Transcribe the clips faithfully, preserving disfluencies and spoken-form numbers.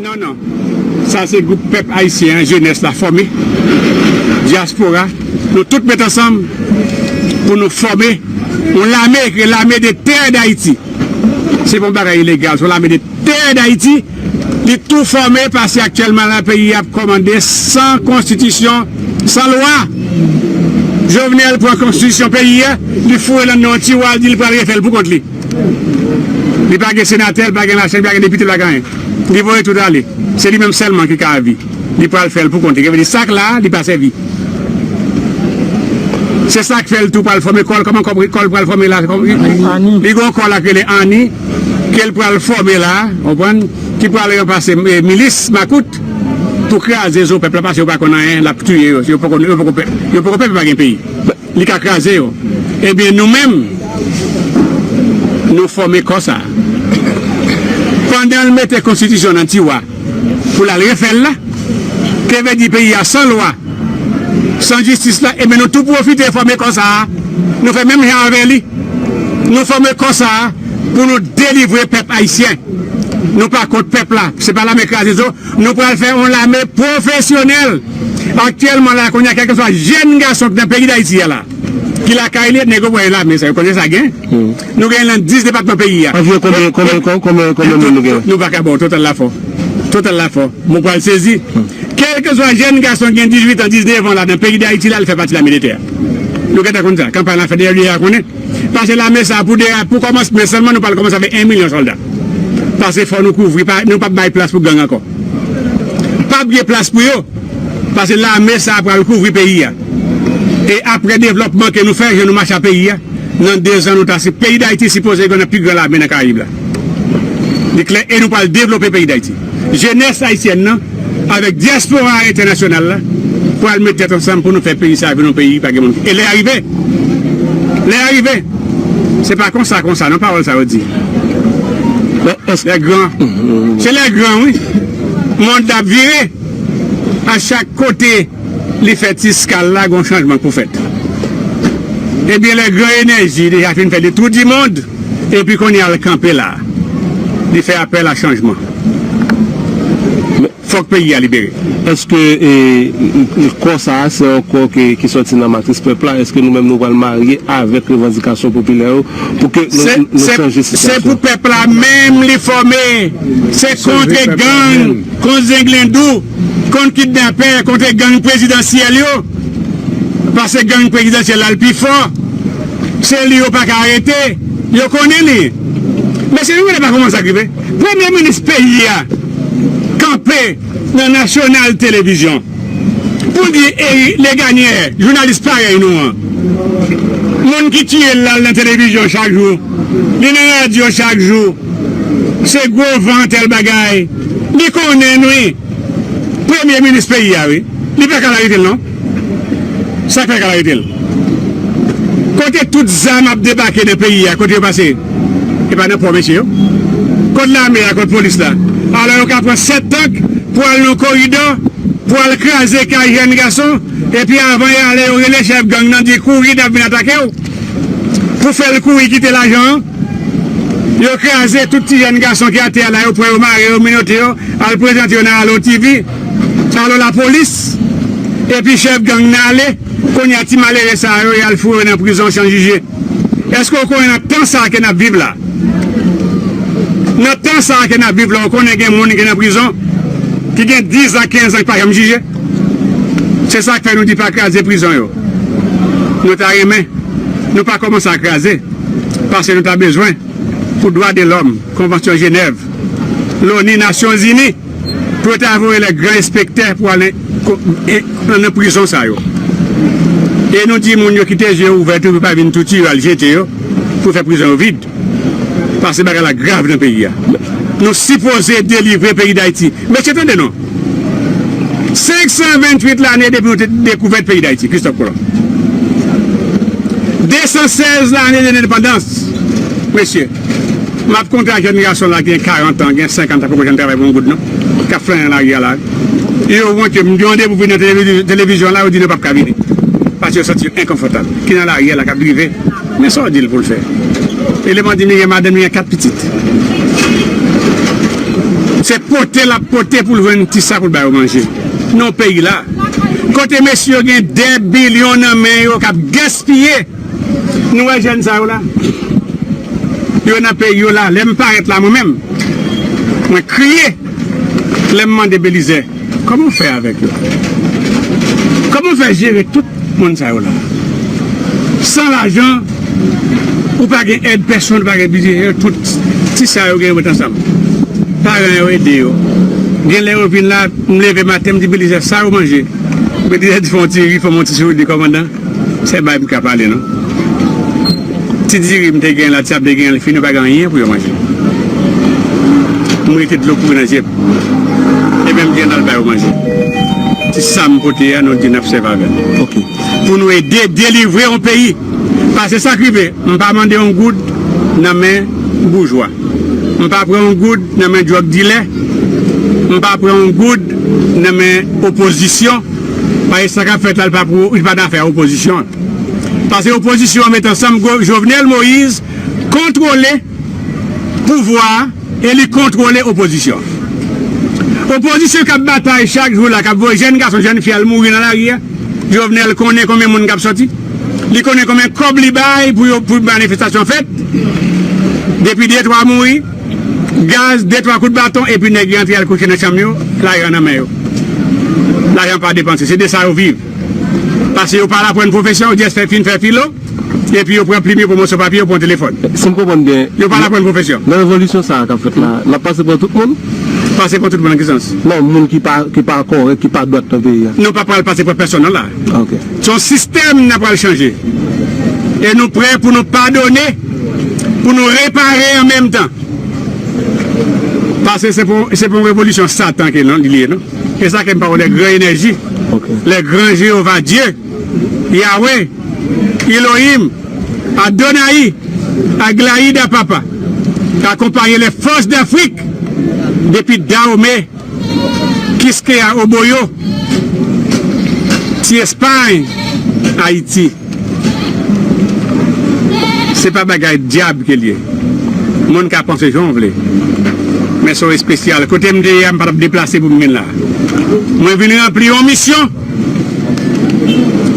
Non, non. Sa se gwoup pèp ayisyen an, jenès la fòme, dyaspora, nou tout met ansanm pou nou fòme yon lame, ki lame de tè Dayiti. Se pa yon bagay ilegal, se yon lame de tè Dayiti. Li tou fòme, paske aktyèlman la, peyi a ap kòmande san konstitisyon, san lwa. Jovenel pran konstitisyon peyi a, li foure l anndan yon tiwa, li di li pral refè l pou kont li. Li pa gen senatè, li pa gen lachanm, li pa gen depite, li pa gen anyen. Li voye tout ale. Se li menm sèlman ki ka avi. Li pral fè l pou kont li. Sa k la a, li pa sèvi. Se sa k fè l tou pral fòme kò l. Kòman kò l pral fòme la? Li gen yon kò la k rele Ani, ke l pral fòme la, konprann, ki pral ranplase milis makout pou kraze zo pèp la, paske yo pa konn anyen, l ap touye yo. Yo poko, yo poko pèp, yo poko pèp, yo pa gen peyi. Li ka kraze yo. Ebyen, nou menm, nou fòme kò sa a. Pandan l mete konstitisyon nan tiwa pou l al refè l la, ke vle di peyi a san lwa, san jistis la, ebyen, nou tou pwofite fòme kò sa a. Nou fè menm jan avè li. Nou fòme kò sa a pou nou delivre pèp ayisyen. Nou pa kont pèp la. Se pa lame kraze zo. Nou pral fè yon lame pwofesyonèl. Aktyèlman la, kounye a, kèlkeswa jèn gason ki nan peyi Dayiti a la, ki lakay li, nèg yo voye lame sa yo, kounye sa gen. Nou gen nan dis depatman peyi a. Anviwon konbyen, konbyen, konbyen, konbyen moun nou gen? Nou pa ka ba w total la fò. Total la fò. Mwen pral sezi. Kèlkeswa jèn gason ki gen dizuit an, diznèf an la, nan peyi Dayiti la, li fè pati lame de tè a. Nou gentan konn sa. Kanpay la fèt, dèyè a konnen. Paske lame sa a, pou de, pou kòmansman sèlman, nou pral kòmanse avèk en milyon sòlda. Paske fò nou kouvri, pa, nou p ap bay plas pou gang ankò. P ap gen plas pou yo. Paske lame sa a pral kouvri peyi a. E apre devlòpman ke nou fè, jan nou mache a peyi a, nan de zan nou ta si, peyi Dayiti sipoze gen nan pi gran lame nan Karayib la. Li klè, e nou pral devlope peyi Dayiti. Jenès ayisyèn nan, avèk dyaspora entènasyonal la, pral met tèt ansanm pou nou fè peyi sa a vin yon peyi pa gen moun. E lè a rive, lè a rive, se pa konsa, konsa, non, pawòl sa yo di. Lè gran, se lè gran, wi. Mond ap vire, a chak kote li fè ti skal la, gon chanjman pou fèt. Ebyen, lè gran enèji deja fin fè le tour du monde, epi kounye a l kanpe la, li fè apèl a chanjman. Fòk peyi a libere. Èske, e, kò sa a, se yon kò ki, ki sòti nan matris pèp la? Èske nou menm nou pral marye avèk revandikasyon popilè yo pou ke nou, nou chanje sitiyasyon? Se pou pèp la menm li fòme. Se kont gang, kont zenglendou, kont kidnapè, kont gang prezidansyèl yo. Paske gang prezidansyèl la, l pi fò. Se li yo pa ka arete. Yo konnen li. Mesye, nou pa konprann sa k rive. Premye minis peyi a kanpe nan nasyonal televizyon pou di Eric Legagné, jounalis parèy nou an, moun ki tiye l la, l nan televizyon chak jou, li nan radyo chak jou, se gwo van tèl bagay. Li konnen, wi. Premye minis peyi a, wi. Li pa ka al arete l, non. Sa k fè l ka al arete l? Kote tout zam ap debake nan peyi a, kote yo pase? E pa nan pò mesye yo? Kot lame a, kot polis la? Alò, yo ka pran sèt tank pou al nan koridò, pou al kraze kay jèn gason, epi avan y ale, yo rele chèf gang nan, di, "Kouri, n ap vin atake w." Pou fè l kouri kite lajan an, yo kraze tout ti jèn gason ki atè a la, yo pran yo, mare yo, menote yo, al prezante yo nan Alo T V, Alo Lapolis, epi chèf gang nan ale, kounye a ti malere sa yo, y al foure nan prizon san jije. Èske w konnen nan tan sa a ke n ap viv la? Nan tan sa a ke n ap viv la, w konnen gen moun ki nan prizon, ki gen diz an, kenz an, ki pa janm jije? Se sa k fè nou di pa kraze prizon yo. Nou ta renmen, nou pa kòmanse a kraze, paske nou ta bezwen pou dwa de lòm, Konvansyon Jenèv, Loni, Nasyonzini, pou yo ta voye lè gran enspektè pou al nan, ko-, e, nan, nan prizon sa yo. E nou di moun yo kite je yo ouvè tou, pou pa vin tou tire al jete yo, pou fè prizon yo vid. Paske bagay la grav nan peyi a. Nou sipoze delivre peyi Dayiti. Mesye, tande non. Senk san venntuit lane depi nou te dekouvèt peyi Dayiti, Kristòf Kolon. De san sèz lane de lendepandans. Mesye, m ap kontre ak jèn gason la ki gen karant an, gen senkant an, poko janm travay pou yon goud, non. K ap flannen nan lari a la. Yo wonte, m te mande pou vin nan televiz-, televizyon la, yo di nou p ap ka vini. Paske yo santi yo enkonfòtab. Ki nan lari a la, k ap drive. Men sa w di l pou l fè. Eleman di li gen madanm, li gen kat pitit. Se pote l ap pote pou l jwenn ti sa pou l ba yo manje. Nan peyi la, kote mesye yo gen de bilyon nan men yo k ap gaspiye. Nou wè jèn sa yo la. Yo nan peyi yo la. Lè m parèt la, mwen menm, mwen kriye. Lè m mande Belizè, kòman w fè avèk yo? Kòman w fè jere tout moun sa yo la? San lajan, ou pa gen èd pèsonn, ou pa gen bidjè, tout ti sa yo gen yo met ansanm. Paran yo ede yo. Gen lè yo vin la, m leve maten, m di Belizè, sa yo manje? Belizè di, fè yon ti ri, fè m yon ti souri, di, kòmandan, se bay m ka pale, non. Ti diri m te gen la, ti sa m te gen, li fini, yo pa gen anyen pou yo manje. M rete dlo kouri nan je m. Epi m di, ann al ba yo manje. Ti sa m pote a, nou di n ap sèvi avè l. Ok. Pou nou ede delivre yon peyi. Paske sa k rive, m pa mande yon goud nan men boujwa. M pa pran yon goud nan men drug dilè. M pa pran yon goud nan men opozisyon. Paske sa k ap fèt la, li pa pou, li pa nan afè opozisyon. Paske opozisyon an met ansanm gwo-, Jovenel Moïse kontwole pouvwa a e li kontwole opozisyon. Opozisyon k ap batay chak jou la, k ap voye jèn gason, jèn fi al mouri nan lari a. Jovenel konnen konbyen moun k ap sòti. Li konnen konbyen kòb li bay pou yo, pou manifestasyon fèt. Depi de twa mouri, gaz, de twa kout baton, epi nèg yo antre al kouche nan chanm yo, lajan nan men yo. Lajan pa depanse, se de sa yo viv. Paske yo pa al aprann pwofesyon, yo jis fè fin fè filo, epi yo pran plim yo, pran moso papye, yo pran telefòn. Si m konprann byen, yo pa al aprann pwofesyon. Nan revolisyon sa a k ap fèt la, l ap pase pran tout moun? Pase pran tout moun nan ki sans? Non, moun ki pa, ki pa kòrèk, ki pa dwat nan peyi a. Nou pa pral pase pran pèsonn nan la. Ok. Se yon sistèm n ap pral chanje. E nou prè pou nou padone, pou nou repare an menm tan. Paske se pou, se pou yon revolisyon Satan ke non, li ye, non? E sa ke m pa wè les grands énergies, ok, les grands Jéhovah Dieu, Yahweh, Elohim, Adonai, Aglaïda Papa, akonpaye les forces d'Afrique, depi Dahomey, Kiskeya, Oboyo, ti Espay, Ayiti. Se pa bagay dyab ke l ye. Moun ka panse jan w vle. Men se yon espesyal. Kote m te ye a, m pa t ap deplase pou m vin la. Mwen vin ranpli yon misyon.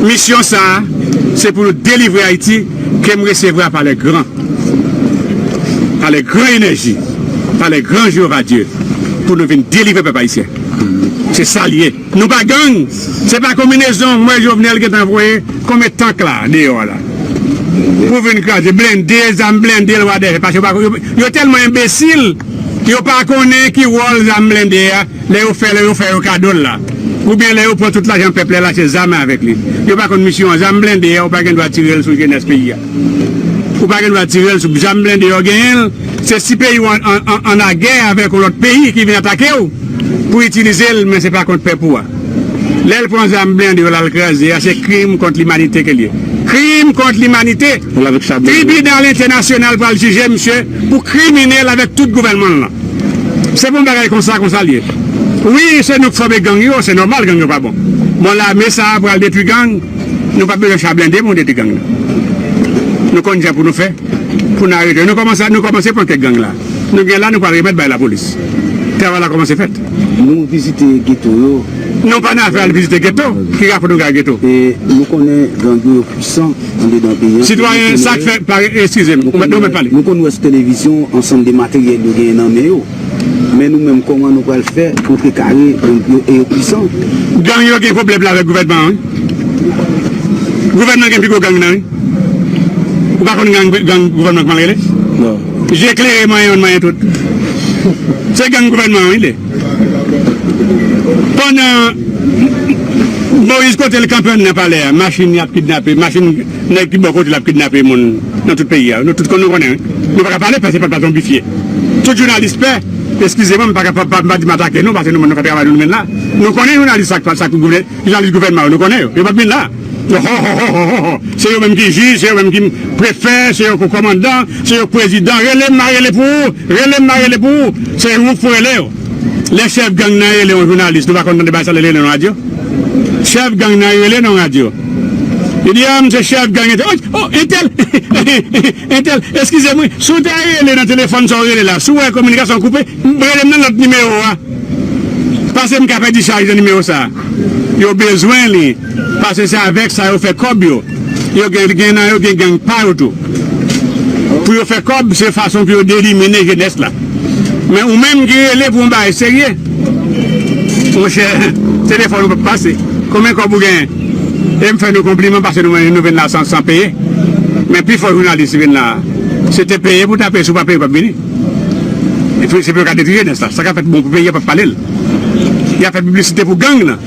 Misyon sa a, se pou nou delivre Ayiti, ke m resevwa pa les grands, pa les grands énergies, pa les grands Jéhovah Dieu, pou nou vin delivre pèp ayisyen. Se sa l ye. Nou pa gang. Se pa konbinezon. Mwen, Jovenel gentan voye konbyen tank la, deyò a la, pou vin kraze. Blende, zam blende, lwa dèyè. Paske yo pa, yo, yo tèlman enbesil, yo pa konnen ki wòl zam blende a, lè yo fè, lè yo fè yo kado l la. Oubyen lè yo pran tout lajan pèp la, l achte zam avèk li. Yo pa konn misyon an. Zam blende a, ou pa gen dwa tire l sou jenès peyi a. Ou pa gen dwa tire l sou zam blende yo genyen l. Se si peyi w an, an, an, an lagè avèk yon lòt peyi ki vin atake w pou itilize l, men se pa kont pèp ou a. Lè l pran zam blende yo, l al kraze a, se krim kont limanite ke l ye. Krim kont limanite. Tribinal entènasyonal pral jije misye pou kriminèl avèk tout gouvènman l lan. Se pa yon bagay konsa, konsa l ye. Wi, se nou k fòme gang yo, se nòmal gang yo pa bon. Bon, lame sa a pral detwi gang, nou pa bezwen cha blende pou nou detwi gang nan. Nou konn jan pou nou fè, pou nou arete. Nou kòmanse, nou kòmanse pran kèk gang la. Nou gen la, nou pral remèt bay lapolis. Travay la kòmanse fèt. Nou vizite geto yo. Nou pa nan afè al vizite geto. Ki rapò nou gen ak geto? E nou konnen gang yo pwisan andedan peyi an. Sitwayen, sa k fè, pa, eskize m, ou mèt, ou mèt pale. Nou konn wè sou televizyon ansanm de materyèl yo genyen nan men yo. Men nou menm, kòman nou pral fè kontrekare gang yo e yo pwisan? Gang yo gen pwoblèm la avèk gouvènman an, wi. Gouvènman gen pi gwo gang nan, wi. Ou pa konn gang, gang gouvènman kòman l rele? Non. Je klere manyen youn, manyen tout. Se gang gouvènman an, wi, li ye. Pandan Moïse Kotel kanpe anndan palè a, machin y ap kidnape, machin nèg ki bò kote l ap kidnape moun nan tout peyi a. Nou tout konn, nou konnen, wi. Nou pa ka pale paske pèp la zonbifye. Tout jounalis pè, eskize mwen, m pa ka, pa, pa, m pa di m atake nou, paske nou, nou fè travay nou, nou menm la. Nou konnen jounalis sa k, sa k gouvè-, jounalis gouvènman yo, nou konnen yo. Yo p ap vin la. Ho, ho, ho, ho, ho, ho. Se yo menm ki jij, se yo menm ki prefè, se yo ki kòmandan, se yo k prezidan. Rele m, m a rele pou ou. Rele m, m a rele pou ou. Se ou k pou rele yo. Lè chèf gang nan rele yon jounalis, nou pa konn tande bagay sa lè l rele nan radyo? Chèf gang nan rele nan radyo. Li di, "Ah, m se chèf gang entèl." "Oh, oh, entèl, entèl, eskize m, wi. Si w ta rele nan telefòn sa w rele la, si w wè kominikasyon koupe, rele m nan lòt nimewo a. Pase m ka pèdi chaj nan nimewo sa a." Yo bezwen li, pase se avèk sa yo fè kòb yo. Yo gen, gen nan yo gen gang pa yo tou. Pou yo fè kòb, se fason pou yo delimine jenès la. Men ou menm ki rele pou yon bagay serye, monchè, telefòn ou p ap pase. Konbyen kòb ou genyen? E m fè nou konpliman paske nou, nou vin la san, san peye. Men pifò jounalis ki vin la, se te peye pou tape, si w pa peye, w p ap vini. E pou, se pou yo ka detwi jenès la. Sa k ap fèt bon pou peyi a, p ap pale l. Y ap fè piblisite pou gang nan.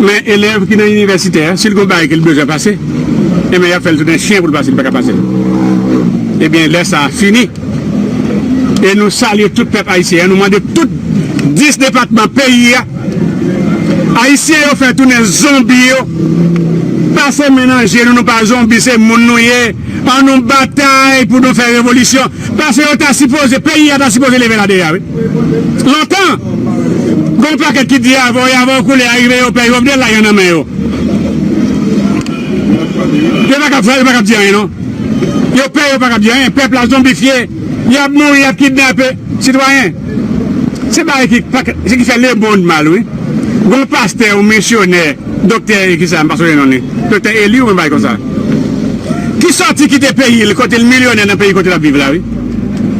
Men elèv ki nan inivèsitè a, si l gen yon bagay ke l bezwen pase, ebyen, y ap fè l tounen chen pou l pase, li pa ka pase l. Ebyen, lè sa a fini. E nou salye tout pèp ayisyen an, nou mande tout dis depatman peyi a, Ayisyen yo fè tounen zonbi yo. Pase men nan je nou, nou pa zonbi, se moun nou ye. An nou batay pou nou fè revolisyon. Paske yo ta sipoze, peyi a ta sipoze leve la deja, wi. Lontan, gon pakèt ki di avan, avan koulè a rive, yo pè Jovenel, lajan nan men yo. Yo pa ka fè, yo pa ka di anyen, non. Yo pè, yo pa ka di anyen. Pèp la zonbifye, y ap mouri, y ap kidnape. Sitwayen, se bagay ki, pa, se ki fè lemonn mal, wi. Gon pastè, yon misyonè, doktè, e kisa, m pa sonje non li. Doktè Eli, yon bagay konsa. Ki sòti kite peyi l, kote l milyonè nan peyi kote l ap viv la, wi.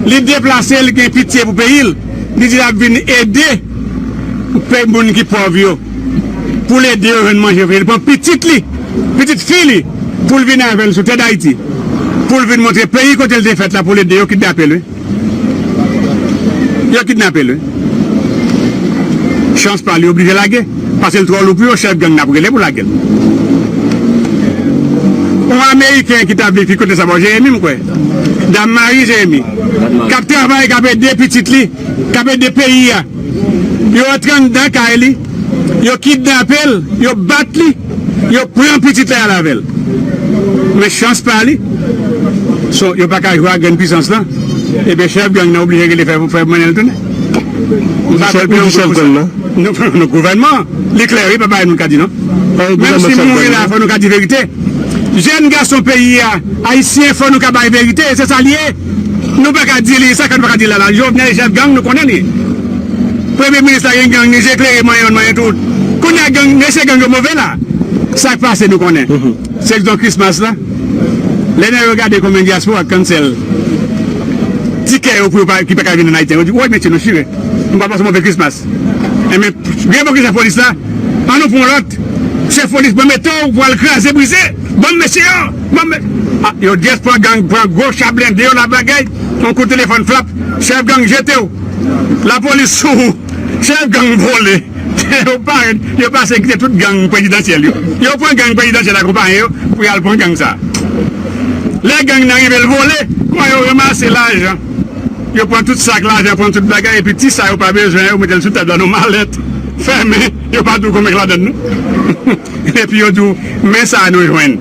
Li deplase, li gen pitye pou peyi l. Li di l ap vin ede pe-, moun ki pòv yo. Pou l ede yo jwenn manje pou yo. Li pran pitit li, pitit fi li, pou l vin avè l sou tè Dayiti. Pou l vin montre peyi kote l te fèt la, pou l ede yo kidnape l, wi. Yo kidnape l, wi. Chans pa li, oblije lage. Paske l twò lou pou yo, chèf gang nan ap rele pou lage l. Yon Ameriken ki t ap viv ki kote sa bò Jeremi, m kwè. Dam Mari Jeremi. K ap travay, k ap ede pitit li, k ap ede peyi a. Yo antre anndan kay li, yo kidnape l, yo bat li, yo pran pitit la y al avè l. Men chans pa li, so, yo pa ka jwe ak grenn pisans lan. Ebyen, chèf gang nan oblije rele fè, fè mennen l tounen. M pa kwè gen yon gouvènman. Non, non, gouvènman, li klè, wi, pa bagay moun ka di, non. Menm si mouri la, fò nou ka di verite. Jèn gason peyi a, ayisyen, fò nou ka bay verite, se sa l ye. Nou pa ka di li, sa k nou pa ka di la la. Jovenel chèf gang, nou konnen li. Premye minis la gen gang, li je klere manyen youn, manyen tout. Kounye a gang, mesye gang yo move la. Sa k pase, nou konnen. Se egzanp Christmas la. Lè nèg yo gade konbyen dyaspora k cancel tikè yo pou yo pa, ki pa ka vin an Ayiti, yo di, "Woy, mesye, nou chire. Nou pa pase move Christmas." Enben, gen bon ki chèf polis la. An nou pran lòt. Chèf polis, ban m mete w pou al kraze brize. Ban m mesye yo. Ban m me-, a, yo just pran gang, pran gwo cha blende yo la bagay. Yon kout telefòn flap. Chèf gang jete w. Lapolis sou ou. Chèf gang vole. Yo pa, yo pase kite tout gang prezidansyèl yo. Yo pran gang prezidansyèl akonpaye yo pou y al pran gang sa. Lè gang nan rive l vole, kòman yo ranmase lajan. Yo pran tout sak lajan, pran tout bagay, epi ti sa yo pa bezwen, yo mete l sou tab la nan malèt, fèmen, yo pa di w konbyen k ladan l non. Epi yo di w, men sa nou jwenn.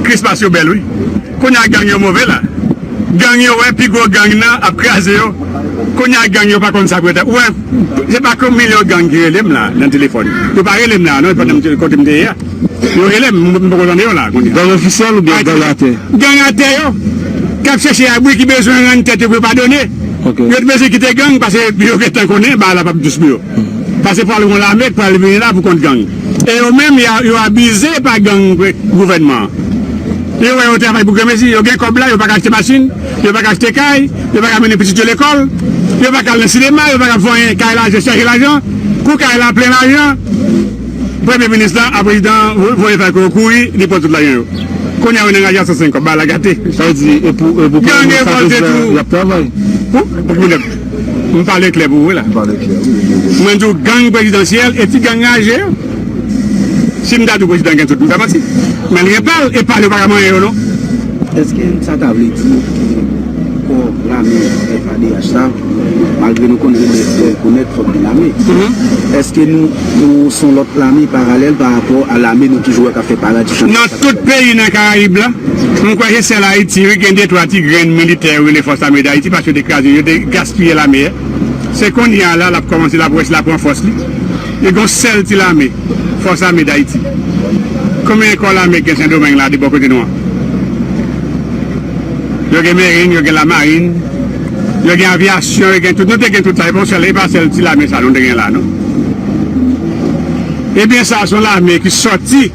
Krismas yo bèl, wi. Kounye a gang yo move la. Gang yo wè pi gwo gang nan ap kraze yo. Kounye a gang yo pa konn sa pou yo ta. Ou wè, se pa konbyen milyon gang ki rele m la nan telefòn. Yo pa rele m la, non, pandan m te, kote m te ye a. Yo rele m, m, m poko tande yo la, kounye a. Gang ofisyèl oubyen gang atè? Gang atè yo, k ap chèche abri, ki bezwen rann tèt yo pou yo padone. Ok. Yo te bezwen kite gang, paske yo gentan konnen, bagay la p ap dous pou yo. Paske pral gen yon lame k pral vini la pou kont gang. E yo menm, y a, yo abize pa gang gouvènman an. Yo wè yo travay pou granmesi, yo gen kòb la, yo pa ka achte machin, yo pa ka achte kay, yo pa ka mennen pitit yo lekòl, yo pa ka al nan sinema, yo pa ka fè anyen, kay lajan, chaje lajan, kou kay la plen lajan, premye minis la, a prezidan an, vo-, voye fè kou yo kouri, li pran tout lajan yo. Kounye a, yo nan raje a san senk kòb, bagay la gate. Sa vle di, e pou, e pou premye minis la, y ap travay? Pou, pou, pou, m pale klè pou ou, wi, la. Ou pale klè, wi, wi, wi. Mwen di w, gang prezidansyèl, e ti gang raje yo. Si m ta di w prezidan gen tout, m ta manti. Men l gen pa l, e pa l yo pa ka manyen yo, non. Èske sa ta vle di kò lame F A D H sa, malgre nou konn rekonèt, rekonèt fòk gen lame, èske nou, nou se yon lòt lame paralèl pa rapò a lame nou toujou wè k ap fè parad sou chanm batay? Nan tout peyi nan Karayib la, m kwè se sèl Ayiti, wi, gen de twa ti grenn militè yo rele Fòs Ame Dayiti, paske yo te kraze, yo te gaspiye lame a. Se kounye a la, l ap kòmanse, l ap wè si l ap pran fòs li. Li gen yon sèl ti lame, Fòs Ame Dayiti. Konbyen kò lame k gen Sendomeng la de bò kote nou an? Yo gen merin, yo gen lamarin, yo gen avyasyon, yo gen tout. Nou te gen tout sa. E pa sèl, e pa sèl ti lame sa nou te gen la, non. Ebyen, sa se yon lame ki sòti,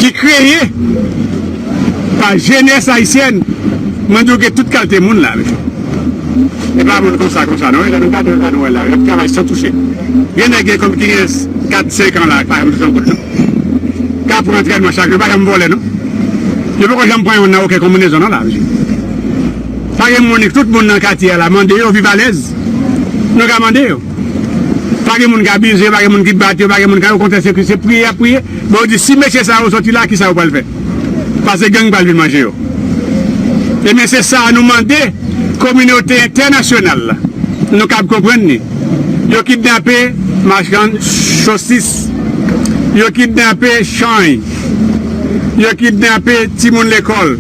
ki kreye pa jenès ayisyèn. Mwen di w gen tout kalite moun la, mesye. E pa moun konsa, konsa, non. E lè nou gade, lè nou wè la, yo ap travay san touche. Gen nèg gen kòm ki gen kat, senk an la, pa janm touche yon goud, non. K ap pran antrènman chak jou, pa janm vòlè, non. Yo poko janm pran yon nan okenn konbinezon, non, la, mesye. Pa gen moun, tout moun nan katye a la, mande yo viv alèz. Nou ka mande yo. Pa gen moun k abize yo, pa gen moun ki bat yo, pa gen moun k, okontrè, se, se priye y ap priye. Bon, yo di, si mesye sa yo sòti la, kisa yo pral fè? Paske gang pral vin manje yo. Ebyen, se sa nou mande kominote entènasyonal la. Nou kab konprann li. Yo kidnape machann sosis. Yo kidnape chanj. Yo kidnape timoun lekòl.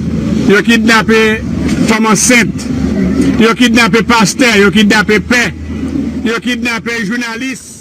Yo kidnape fanm ansent. Yo kidnape pastè. Yo kidnape pè. Yo kidnape jounalis.